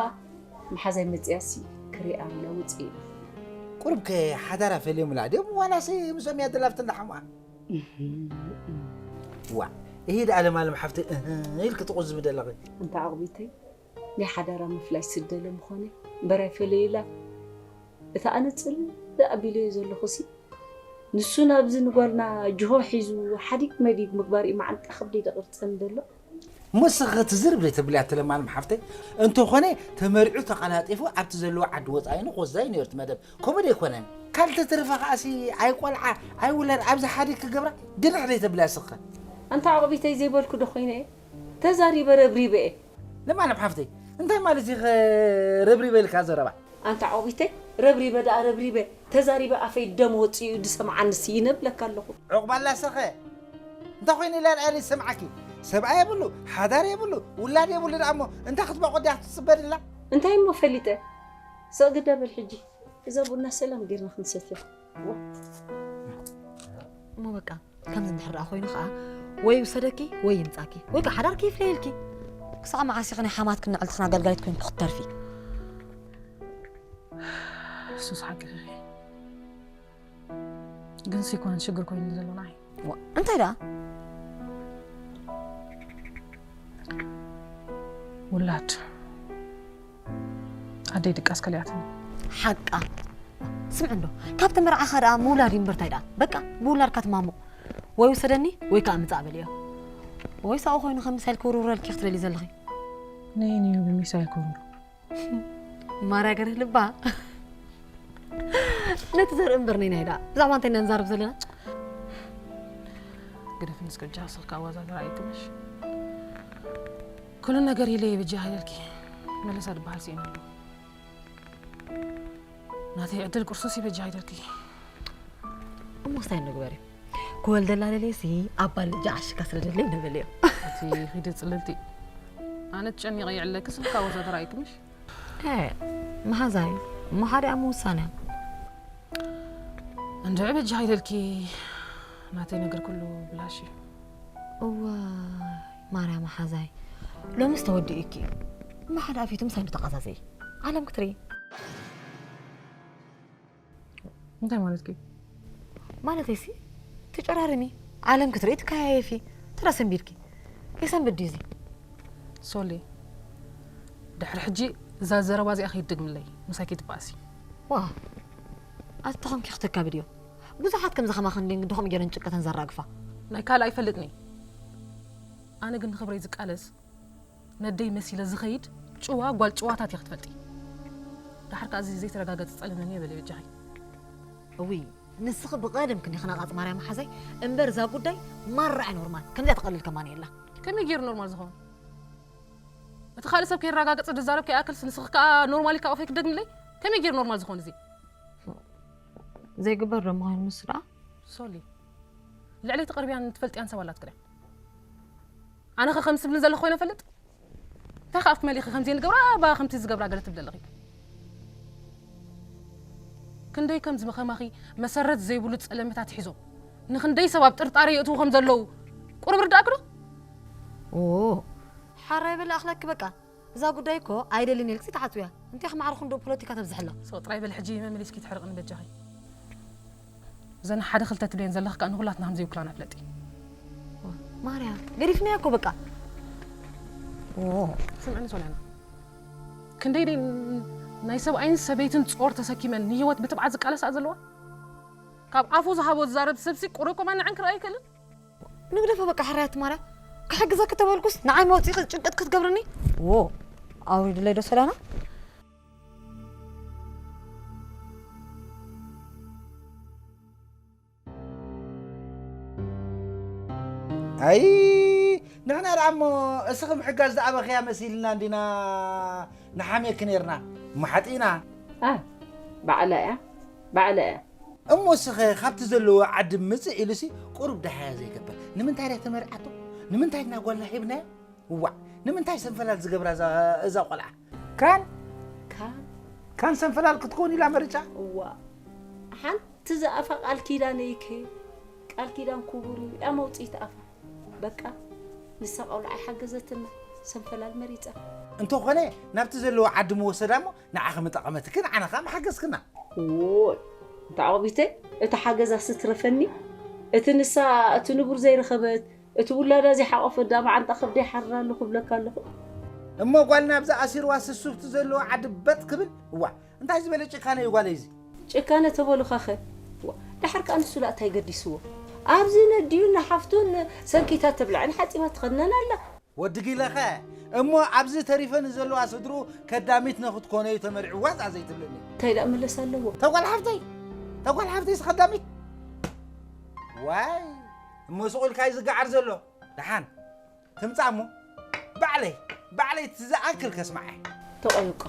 መሓዛይ መጽያሲ ክሪኣ ኣለውጽ ኢላ። ቁሩብ ከ ሓዳራ ፈልዮምላ ድዮም ዋላሲ ምስኦም እያ ዘላ ኣብቲ እንዳ ሓሙኣ? እህም። ዋ፣ ይሄ ደኣ ለማለም ሓፍተይ፣ እህ ኢልኪ ትቑዝሚ ዘለኺ። ኣንታ ዓቕቢተይ፣ ናይ ሓዳራ ምፍላይ ስደለ ምኾነ፣ እምበር ኣይፈለየላ። እታ ኣነ ጽልእ ኣቢለዮ ዘለኹሲ፣ ንሱ ናብዚ ንጓልና ጅሆ ሒዙ ሓዲግ መዲግ ምግባር እዩ መዓንጣ ከብደይ ደቕርጸኒ ዘሎ። እሞ እስኺ ትዝርብ ዘይተብልያ እትለማልም ሓፍተይ፣ እንተኾነ ተመሪዑ ተቐላጢፉ ኣብቲ ዘለዎ ዓዲ ወጻኢ ንኽወስዳ እዩ ነይሩ እቲ መደብ። ከምኡ ዶ ኣይኮነን? ካልተተረፈ ከኣሲ ኣይ ቆልዓ ኣይ ውላድ ኣብዚ ሓዲግ ክገብራ ግርሕ ዘይተብልያ እስኺ። ኣንታ ዓቕቢተይ ዘይበልኩ ዶ ኮይነ እየ? ተዛሪበ ረብሪበ እየ። ለማለም ሓፍተይ፣ እንታይ ማለት እዩ ኸ ረብሪበ ኢልካ ዘረባ? ኣንታ ዓቢተይ፣ ረብሪበ ደኣ ረብሪበ፣ ተዛሪበ ኣፈይ ደም ወፂኡ ድሰምዓንስ ይነብለካ ኣለኹ። ዑቕባላ ሰኸ እንታይ ኮይኑ ኢላ ርኣያ ዝሰምዓኪ? ሰብኣይ የብሉ፣ ሓዳር የብሉ፣ ውላድ የብሉ ደኣ እሞ እንታይ ክትበቆ ድያ ክትፅበ ድላ? እንታይ እሞ ፈሊጠ? ስቕ ግዳ በል ሕጂ እዛ ቡና ሰላም ጌርና ክንሰትያ። እሞ በቃ ከምዚ እንድሕር ደኣ ኮይኑ ከዓ ወይ ይውሰደኪ ወይ ይምጻኪ ወይ ከዓ ሓዳርኪ ይፍለየልኪ። ክሳዕ መዓስ ኢኺ ናይ ሓማትክን ንዕልትኽን ኣገልጋሊት ኮይንኪ ክትተርፊ? እሱስ ሓቂ ኢኺ። ግን ስይኮነን ሽግር ኮይኑ ዘሎ ንዓይ። ዋ፣ እንታይ ደኣ? ውላድ ኣደይ ድቃስ ከሊኣትኒ። ሓቃ ስምዕ እንዶ ካብቲ መርዓኻ ደኣ ምውላድ እዩ እምበር እንታይ ደኣ በቃ ብውላድካ ትማሙቕ ወይ ውሰደኒ ወይ ከዓ ምጻእ በልዮ ወይ ሳኡ ኮይኑ ከም ሚሳይል ክውርውረልኪ ክትደሊ ዘለኺ ነይን እዩ ብሚሳይል ክውርውር ማርያ ገርህ ልባ ነቲ ዘርኢ እምበር ነይናይ ደኣ ብዛዕባ እንታይ ኢና ንዛረብ ዘለና ግደፍንስ ቅጃ ስኽካ ኣወዛግራ ኣይትመሽ ኩሉ ነገር ኢለ ይብጃ ሃይለልኪ መለሳ ድበሃል ስኢነ ኣሎ ናተይ ዕድል ቁርሱስ ይበጃ ሃይደልኪ እሞ ስታይ ንግበር እዩ ክወልደላ ደልየ ሲ ኣብ ባልጃ ዓሽካ ስለ ደለይ ንብል እዩ እቲ ኺዲ ፅልልቲ ኣነ ትጨኒቐ ይዕለኪ ስኽካ ኣወዛግራ ኣይትመሽ መሓዛይ እሞ ሓደ ኣብ ምውሳነ እንድዒ በጃ ሃይደልኪ ናተይ ነገር ኩሉ ብላሽ እዩ እዋይ ማርያም ሓዛይ ሎምስ ተወዲኡኪ እዩ እሞ ሓደ ኣፊቱ ምሳይ ንተቓዛዘይ ዓለም ክትርኢ እንታይ ማለት እዩ ማለተይሲ ትጨራርሚ ዓለም ክትርኢ ትከያየፊ ተራ ሰንቢድኪ የሰንብድ ድዩ እዚ ሶሊ ድሕሪ ሕጂ እዛ ዘረባ እዚኣ ከይትድግምለይ ምሳኪ ትበኣሲ ዋ ኣቲ ተኾንኪ ክተካብድዮ ብዙሓት ከምዚ ከማኽን ድን ድኹም ገይረን ጭቀተን ዘራግፋ ናይ ካልእ ኣይፈልጥኒ ኣነ ግን ንኽብረይ ዝቃለስ ነደይ መሲለ ዝኸይድ ጭዋ ጓል ጭዋታት እያ ክትፈልጢ ደሓር ከዓ እዚ ዘይተረጋገፀ ፀለመኒ የበለ በጃኺ እውይ ንስኺ ብቐደም ክንዲኺ ነቓፅ ማርያም ሓዛይ እምበር እዛ ጉዳይ ማራ እያ ኖርማል ከምዚኣ ትቐልል ከማን የላ ከመይ ገይሩ ኖርማል ዝኸውን እቲ ካልእ ሰብ ከይረጋገፀ ድዛረብ ከይኣክልስ ንስኺ ከዓ ኖርማል ካብ ኣፈይ ክትደግምለይ ከመይ ገይሩ ኖርማል ዝኸውን እዚ ዘይግበር ዶ ምዃኑ ምስ ደኣ ሶሊ ልዕለይ ትቐርብያን ትፈልጥያን ሰብ ኣላትክን እያ ኣነ ኸ ከም ስብልን ዘለኹ ኮይነ ፈልጥ እንታይ ከኣ ኣብቲ መሊኺ ከምዚ ንገብራ ባ ከምቲ ዝገብራ ገለ ትብል ኣለኺ ክንደይ ከምዚ ከማኺ መሰረት ዘይብሉ ጸለመታት ሒዞም ንክንደይ ሰብ ኣብ ጥርጣረ የእትዉ ከም ዘለዉ ቁርብ ርዳእኪ ዶ ሓራይ በል ኣኽለኪ በቃ እዛ ጉዳይ እኮ ኣይደልን ኢልክሲ ተዓፅውያ እንታይ ከማዕርኹ እንዶ ፖለቲካ ተብዝሕላ ስቕ ጥራይ በል ሕጂ መመሊስኪ ትሕርቕኒ በጃኺ እዘን ሓደ ክልተ ትብልየን ዘለኺ ከዓ ንኹላትና ከም ዘይውክላና ፍለጢ ማርያ ገዲፍናያ እኮ በቃ ስምዕኒ ሶልያና ክንደይ ናይ ሰብኣይን ሰበይትን ጾር ተሰኪመን ንህይወት ብትብዓት ዝቃለሳ ዘለዋ ካብ ኣፉ ዝሃቦ ዝዛረብ ሰብሲ ቁሩብ ኮማ ንዕን ክረኣ ኣይክእልን ንግደፎ በቃ ሕራያት ማርያ ክሕግዘኪ ተበልኩስ ንዓይ መውፂእኺ ጭንቀት ክትገብርኒ ዎ ኣውሪድለይ ዶ ሰላና ኣይ ንሕና ደኣ እሞ እስኺ ምሕጋዝ ዝኣበኽያ መሲልና እንዲና ንሓምየኪ ነርና እሞ ሓጢእና። ኣይ ባዕላ እያ ባዕላ እያ። እሞ እስኸ ካብቲ ዘለዎ ዓዲ ምጽእ ኢሉሲ ቁሩብ ደሃያ ዘይገብር ንምንታይ ድያ ተመርዓቶ? ንምንታይ ድና ጓልና ሂብናያ? እዋእ ንምንታይ ሰንፈላል ዝገብራ እዛ ቆልዓ? ካን ካን ካን ሰንፈላል ክትከውን ኢላ መሪጻ? እዋእ ሓንቲ ዝኣፋ ቃል ኪዳነይ ከ ቃል ኪዳን ክቡር እዩ እያ መውፅኢት ኣፋ በቃ ንሳ ቆልዓ ኣይሓገዘትና ሰንፈላል መሪፃ እንተኾነ ናብቲ ዘለዎ ዓዲ ምወሰዳ እሞ ንዓኺ ምጠቐመትኪ ንዓና ከዓ ምሓገዝክና እዎይ እንተ ዓቕቢተይ እቲ ሓገዛ ስትረፈኒ እቲ ንሳ እቲ ንቡር ዘይረኸበት እቲ ውላዳ ዘይሓቖፈት ደኣ መዓንጣ ከብደይ ሓርር ኣሎ ክብለካ ኣለኹ እሞ ጓልና ኣብዛ ኣሲርዋ ስሱብቲ ዘለዎ ዓዲ በጥ ክብል እዋ እንታይ ዝበለ ጭካነ እዩ ጓለይ እዚ ጭካነ ተበሉኻኸ ደሓር ከኣ ንሱ ላእታይ ገዲስዎ ኣብዚ ነዲዩ ንሓፍቱ ሰንኪታ ተብልዐን ሓፂባ ትኸድነን ኣላ ወዲ ጊለኸ እሞ ኣብዚ ተሪፈ ንዘለዋ ስድርኡ ከዳሚት ነኽትኮነ እዩ ተመርዕዋ እዛ ዘይትብልኒ እንታይ ደኣ መለስ ኣለዎ ተጓል ሓፍተይ ተጓል ሓፍተይ ስኸዳሚት ዋይ እሞ ስቑልካ እዩ ዝገዓር ዘሎ ደሓን ትምጻእ እሞ ባዕለይ ባዕለይ እቲ ዝኣክል ከስምዓ እየ። ተቖዩቃ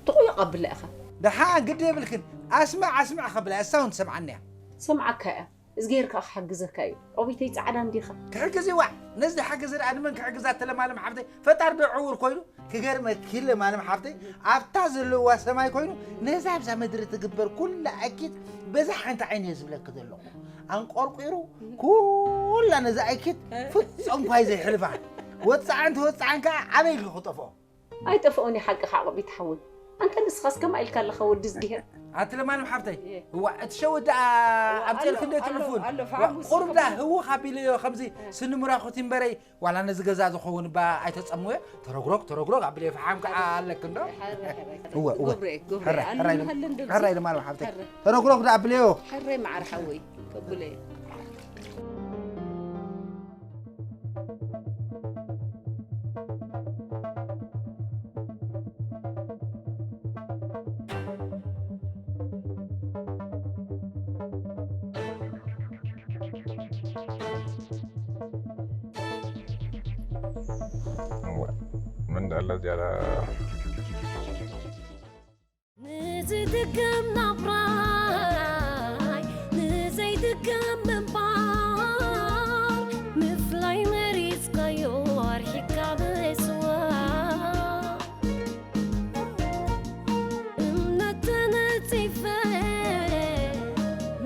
ተቑዩቃ ኣብላ ኢኻ። ደሓ ግዲ የብልክን። ኣስምዕ ኣስምዕ ከብላ እሳ እውን ትሰምዓኒ እያ። ሰምዓካ እያ። እዝጌር ከኣ ክሓግዘካ እዩ። ሮቢተይ ጻዕዳ እንዲኻ። ክሕግዝ ይዋዕ። ነዚ ሓገዝ ደኣ ንመን ክሕግዛ ተለማለም ሓፍተይ? ፈጣር ዶ ዕውር ኮይኑ? ክገርመኪ ለማለም ሓፍተይ ኣብታ ዘለዋ ሰማይ ኮይኑ ነዛ ኣብዛ ምድሪ ትግበር ኩላ ኣኪት በዛ ሓንቲ ዓይኒ እየ ዝብለኪ ዘለኹ። ኣንቆርቂሩ ኩላ ነዛ ኣኪት ፍጹም ኳይ ዘይሕልፋ። ወጻዓን ተወጻዓን ከኣ ኣበይ ኢልኪ ክጠፍኦ? ኣይጠፍኦን እዩ ሓቅኻ ዓቕቢት ሓወይ። ኣንተ ንስኻስ ከምኣ ኢልካ ኣለኻ ወዲ እዝግሄር። ኣቲ ለማለም ሓፍተይ፣ እየ። እዋ እቲ ሸወት ደኣ እዋ፣ ኣምፅኤልክ ኣሎ፣ እንደ ኣሎ፣ ትዕፉን። ኣሎ፣ እዋ፣ ፋሙስ ቁሩብ ደኣ ከማን። ህውኽ ኣቢለዮ ከምዚ እ። ስኒ ምራኹት እምበረይ፣ ዋላ ነዚ ገዛ ዝኸውን እባ ኣይተፀምወ፣ ተረግሮግ፣ ተረግሮግ ኣብለዮ ፈሓም ከዓ ኣለክ እንዶ። ሕረ፣ ሕረ፣ ሕረ። እወ፣ እወ። ጉብሬ፣ ጉብሬ፣ ሕረ፣ ኣሉ ሕረ፣ ንሃለ እንደዚ። ሕረ ለማለም ሓፍተይ። ሕረ። ተረግሮግ ደኣ ኣብለዮ። ሕረ መዓር ሓወይ፣ ከብለዮ። እወ፣ ምን እንዳለ እዚኣ ንዝድገም ናብራይ ንዘይድገም ምንባር ምፍላይ መሪጽካዮ ኣርሒቕካ ምስዋር እምነት ተነጺፈ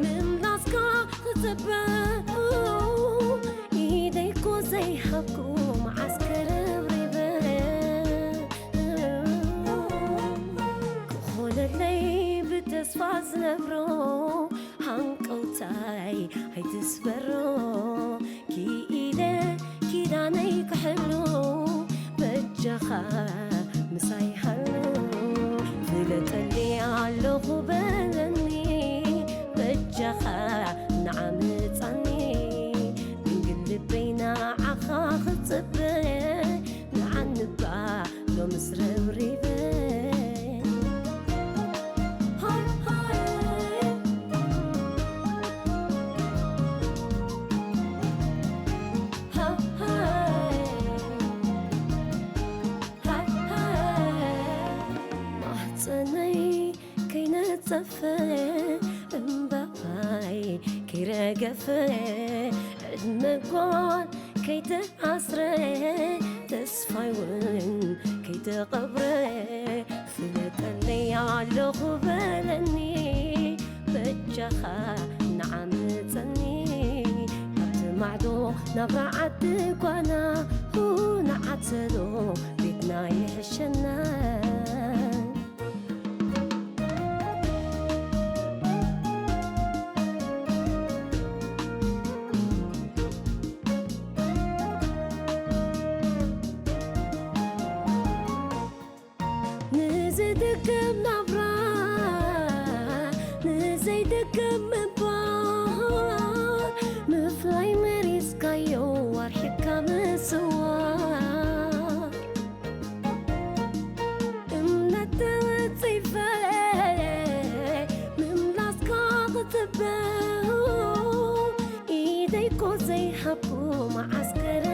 ምምላስካ ክጽበ ኢደይኮ ዘይሃብኩ መዓስ ክርብሪበ ክኾነለይ ብተስፋ ዝነብሮ ሃንቀውታይ ኣይትስበሮ ክኢለ ኪዳነይ ክሕሉ በጃኻ ምሳይ ሃሉ ፍለጠለይ ኣለኹ በለኒ በጃኻ ንዓምጻኒ ድንግል ልበይ ንዓኻ ክጽበ ንዓንባ ሎምስ ረብሪበ ሃይ ሃይ ሃይ ሃይ ሃይ ሃይ ማህፀነይ ከይነፀፈ እምባይ ከይረገፈ ዕድመ ጓል ከይተኣስረ ተስፋይ እውን ከይተቐብረ ፍለጠለይ ኣለኹ በለኒ በጃኻ ንዓምፀኒ ኣብቲ ማዕዶ ናብራ ዓዲ ጓና ንዓተሎ ቤትና ይሕሸና ንዝድገም ናብራ ንዘይድገም ምንባር ምፍላይ መሪጽካዮ ኣርሒቕካ ምስዋር እምነት ተወጺፈ ምምላስካ ክጽበ ኢደይኮ ዘይሃብኩ መዓስከረ